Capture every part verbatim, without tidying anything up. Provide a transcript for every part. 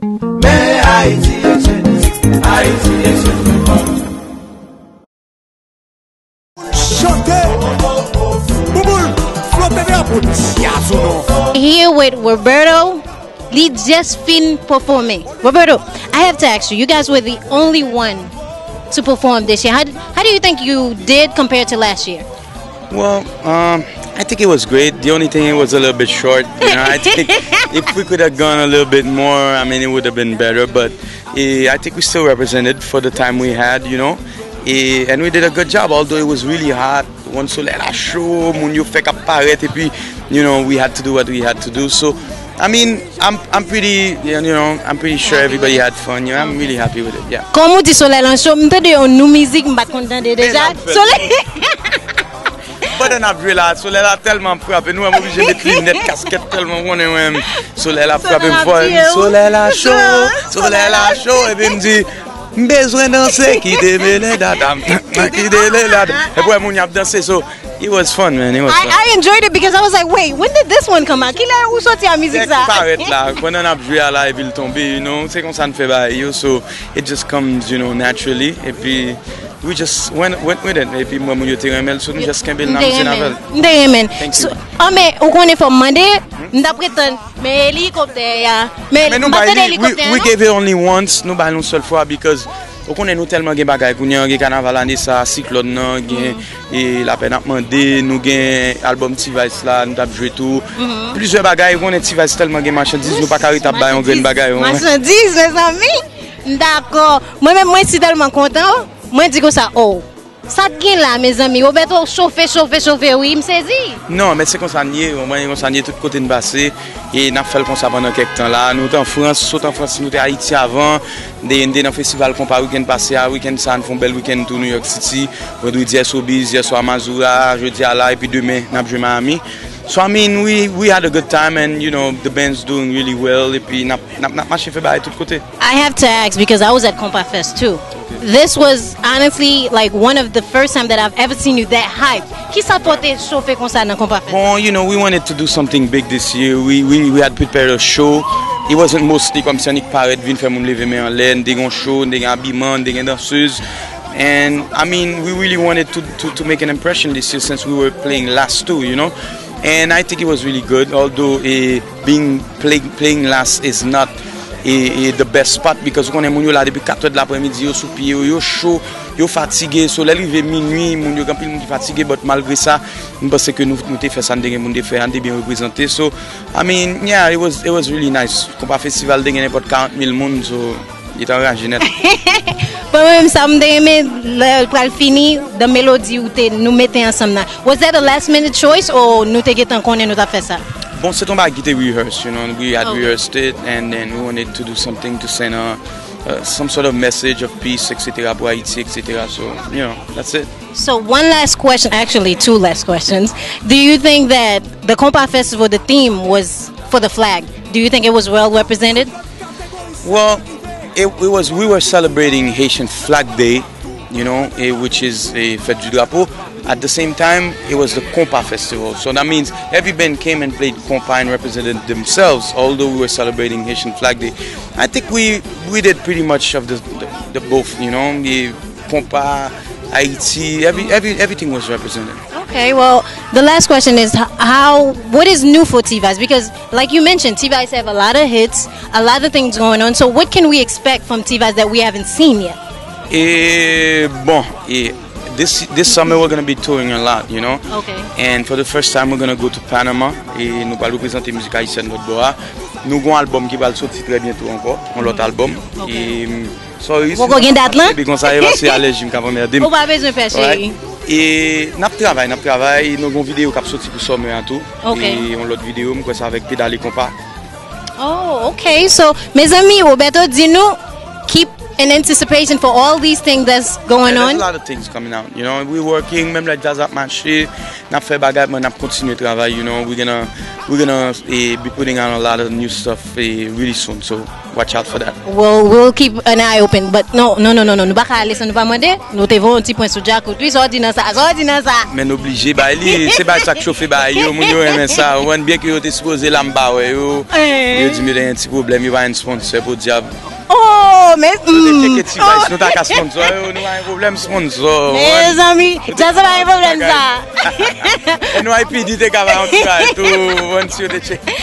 Men Ayiti e jeni, Ayiti e jeni. Chante, bouboul, flote drapo djaz ou non. Here with Roberto, li just fin performing. Roberto, I have to ask you, you guys were the only one to perform this year. How, how do you think you did compared to last year? Well, um, I think it was great. The only thing, it was a little bit short. You know, I think if we could have gone a little bit more, I mean, it would have been better. But eh, I think we still represented for the time we had, you know. Eh, and we did a good job, although it was really hot. When solèy la cho, moun yo fèk ap parèt, epi, you know, we had to do what we had to do. So, I mean, I'm, I'm pretty, you know, I'm pretty sure everybody had fun. You know, I'm really happy with it. Yeah. Kòm ou di solèy lan cho, m tande yon nou mizik, m pa t konn tande deja. Solèy. Pandan n ap jwe la, solèy la tèlman ap frape nou, m oblije met linèt, kaskèt tèlman m konnen mwen, solèy la ap frape m fò. Solèy la cho, solèy la cho, epi m di, m bezwen danse, kite mele dada, kite mele dada. Epi wè moun y ap danse, so, it was fun, man, it was fun. I, I enjoyed it because I was like, wait, when did this one come out? Kilè ou soti a mizik sa? Parèt la, pandan n ap jwe a la, epi l tonbe, you know, se konsa n fè bagay yo, so, it just comes, you know, naturally, epi we just went, went with it. Epi mwen, moun yo te renmen l, so nou just kenbe l nan mizik n ap fè l. M te renmen. M te renmen. Thank you. So, ah, men, ou konnen fò m mande, m t ap ret tann, men elikoptè a, men m pa tande elikoptè a non. We gave it only once, nou ba l yon sèl fwa, because ou konnen nou tèlman gen bagay kounye an, gen kanaval ane sa, siklòn nan, gen e lapè n ap mande, nou gen album T-Vice la, nou t ap jwe tou. Plizyè bagay, ou konnen T-Vice tèlman gen machandiz, nou pa ka ret ap bay yon grenn bagay. Machandiz, mezanmi! M dakò. Mwen menm, mwen si tèlman kontan, mwen di konsa, oh, sa t gen la, mezanmi? Roberto chofe, chofe, chofe, wi, m sezi. Non, men se konsa n ye, ou konnen konsa n ye, tout kote n pase, e n ap fè l konsa pandan kèk tan la. Nou t an Frans, sot an Frans, nou te Ayiti avan, n te, n te nan festival konpa wikenn pase a, wikenn sa a, n fè yon bèl wikenn tou New York City, vandredi Sobeys, yèswa Mazura, jodi a la, epi demen, n ap jwe Miami. So I mean, we we had a good time and you know the band's doing really well. Epi n ap n ap n ap mache fè bagay tout kote. I have to ask because I was at Compas Fest too. This was honestly like one of the first time that I've ever seen you that hype. Kisa fè w te chofe konsa nan Compas Fest? Bon, you know, we wanted to do something big this year. We we we had prepared a show. It wasn't mostly kòmsi annik parèt vin fè moun leve men anlè. N te gen yon show, n te gen abiman, n te gen dansez. And I mean, we really wanted to, to, to make an impression this year since we were playing last too, you know. And I think it was really good, although eh, being playing, playing last is not eh, eh, the best spot because ou konnen moun yo la depi kat è de laprè midi, yo sou pye yo, yo cho, yo fatige. So lè l rive minui, moun yo gen anpil moun ki fatige, but malgre sa, m panse ke nou, nou te fè sa n te gen pou n te fè a, n te byen reprezante. So, I mean, yeah, it was, it was really nice. Konpa Festival te gen nenpòt karant mil moun, so, Li t anraje nèt. Bon, mwen menm sa m te renmen lè l pral fini, dan melodi ou te, nou mete ansanm nan. Was that a last minute choice or nou te gentan konnen nou t ap fè sa? Bon, se t on bagay ki te rehearse, you know, we had rehearsed it and then we wanted to do something to send a, uh, some sort of message of peace, et cetera, pou Ayiti, et cetera. So, you know, that's it. So one last question, actually two last questions. Do you think that the Compa Festival, the theme was for the flag? Do you think it was well represented? Well, it, it was we were celebrating Haitian Flag Day, you know, eh, which is a fête du drapeau. At the same time, it was the Compa Festival. So that means every band came and played compa and represented themselves, although we were celebrating Haitian Flag Day. I think we we did pretty much of the the, the both, you know, the compa, Haiti, every, every everything was represented. Okay, well, the last question is h- how what is new for T-Vice? Because like you mentioned, T-Vice have a lot of hits, a lot of things going on. So what can we expect from T-Vice that we haven't seen yet? Eh, bon, eh, this this summer we're gonna be touring a lot, you know. Okay. And for the first time, we're gonna go to Panama. E nou pral reprezante mizik ayisyèn lòt bò a. Nou gon album ki pral soti trè byento ankò, yon lòt album. Okay. E, sorry, Ou poko gen dat lan? Epi konsa, e pase alèji m k ap anmède m. Ou pa bezwen pè, cheri. E n ap travay, n ap travay. Nou gon videyo k ap soti pou summer an tou. Ok. E yon lòt videyo, m kwè se avèk Pedale Konpa. Oh, ok. So, mezanmi, Roberto di nou, keep in anticipation for all these things that's going Yeah, there's on? A lot of things coming out. You know, we working, menm lè djaz ap mache, n ap fè bagay, men n ap kontinye travay, you know, we gonna, we gonna eh, be putting out a lot of new stuff eh, really soon, so watch out for that. Well, we'll keep an eye open, but no, no, no, no, no. Nou pa ka ale san nou pa mande. Nou te voye yon ti pwen sou Djakout. Wi, sa w di nan sa? Sa w di nan sa? Men oblije bay li, se bay sa k chofe bay yo, moun yo renmen sa. Ou konprann byen ke yo te sipoze la m pa wè yo. Eh. Yo di m yo te gen ti pwoblèm, yo pa gen sponsor podyab. Oh, men Yo te tcheke T-Vice, nou ta ka sponsor yo, nou pa gen pwoblèm sponsor. Mezanmi, djaz pa gen pwoblèm sa. E nou I P D te ka bay yon ti bagay tou, ou konprann si yo te tcheke.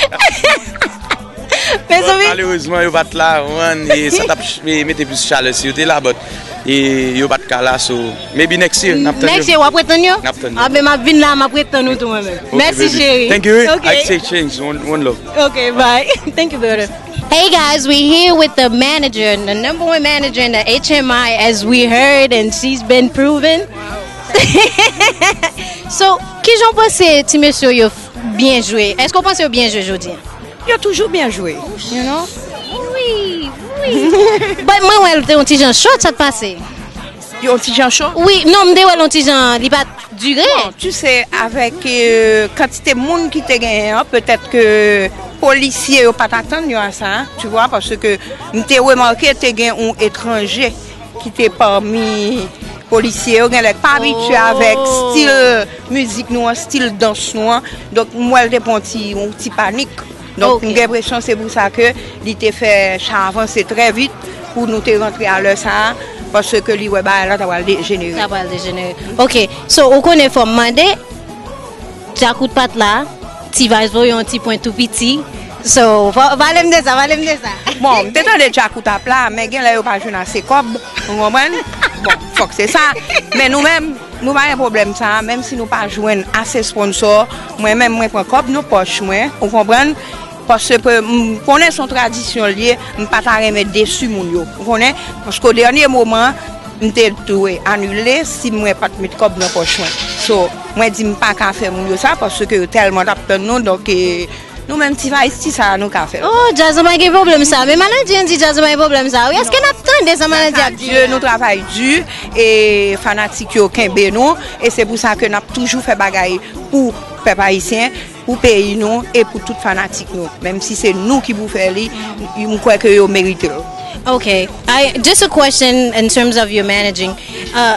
Mezanmi, Malerezman, yo pa t la, ou konprann, e sa t ap ch- e mete plis chalè si yo te la, but e yo pa t ka la, so maybe next year, n ap tann yo. Next year, w ap ret tann yo? N ap tann yo. Ah, ben, m ap vin la, m ap ret tann ou tou, mwen menm. Ok, Mèsi, baby. Cheri. Thank you, eh? Ok. I say change, one, one love. Okay, bye. Thank you, brother. Hey guys, we here with the manager, the number one manager in the H M I, as we heard, and she's been proven. So, kijan w panse ti mesye yo byen jwe? Èske w panse yo byen jwe jodi a? Yo toujou byen jwe, you know. Wi, wi. But mwen wè l te yon ti jan cho, sa t pase? Yon ti jan cho. Wi, non, m te wè l yon ti jan, li pa t dire. Bon, tu sais, avèk euh, kantite moun ki te genyen an, petèt ke polisye yo pa t atann yo a sa, tu vois, paske m te remake te gen yon etranje ki te pami polisye yo, genlè k pa abitye avèk stil mizik nou an, stil dans nou an. Donk, m wè l te pran yon ti, yon ti panik. Donk, Ok. M gen enpresyon se pou sa ke li te fè chan avanse trè vit pou nou te rantre a lè sa a, paske li wè bagay la ta pral dejenere. Sa pral dejenere. Ok, so, ou konnen fò m mande, Djakout pa t la, T-Vice voye yon ti pwen tou piti. So, pa- pale m de sa, pale m de sa. Bon, m te tande Djakout ap la, men genlè yo pa jwenn ase kòb, ou konprann? Bon, fòk se sa. Men nou menm, nou pa gen pwoblèm sa, menm si nou pa jwenn ase sponsor, mwen menm mwen pran kòb nan pòch mwen, ou konprann? Paske m konnen se yon tradisyon l ye, m pa ta renmen desi moun yo, ou konnen? Paske o dènye moman, m te dwe anile si mwen pa t met kòb nan pòch mwen. So, mwen di m pa ka fè moun yo sa, paske yo tèlman t ap tann nou, donk, eh, nou menm T-Vice, ti sa a nou ka fè. Oh, Djazman gen pwoblèm sa. Men manadjè an di Djazman gen pwoblèm sa. Wi, èske n ap tande sa manadjè ap di? Dye, nou travay di, e fanatik yo kenbe nou, e se pou sa ke n ap toujou fè bagay pou pèp ayisyen, pou peyi nou, e pou tout fanatik nou. Menm si se nou ki pou fè li, m kwè ke yo merite l. Okay. I, just a question in terms of your managing. Uh,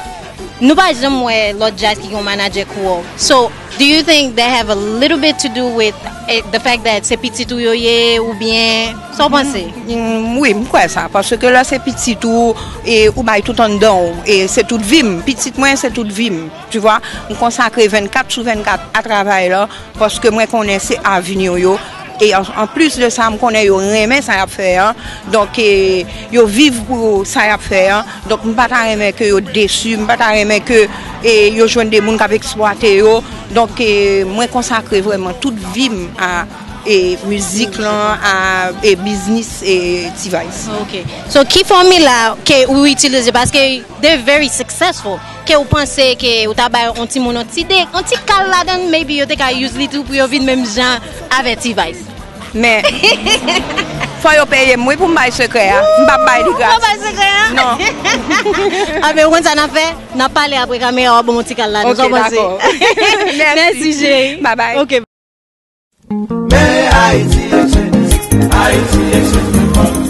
nou pa janm wè lòt djaz ki gen yon manadjè kou w. So, do you think that have a little bit to do with eh, the fact that se pitit ou yo ye oubyen sa w panse? Mm, wi, m kwè sa, paske lè se pitit ou, e ou bay tout anndan w, e se tout vi m, pitit mwen se tout vi m, tu vois, m konsakre vennkat sou vennkat a travay la, paske mwen konnen se avni yo, e an, an plis de sa, m konnen yo renmen sa y ap fè an, donk, e, yo viv pou sa y ap fè an, donk m pa ta renmen ke yo desi, m pa ta renmen ke, e, yo jwenn de moun k ap eksplwate yo, donk, e, mwen konsakre vrèman tout vi m a, e, mizik lan, a, e, biznis, e, T-Vice. Ok. So, ki fòmila ke ou itilize? Paske they very successful. Ke ou panse ke ou ta bay yon timoun yon ti de, yon ti kal ladan, maybe yo te ka use li tou pou yo vin menm jan avè T-Vice. Men, fò yo peye m, wi, pou m bay sekrè a. M p ap bay li gratis. Ou pa bay sekrè a? Non. Anben, ou konn sa n ap fè? N ap pale apre kamera, w ap ban m yon ti kal ladan. Sa w Ok, panse? dakò. Mèsi. Mèsi, cheri. Bye bye. Ok. Men Ayiti e cheni, Ayiti e cheni.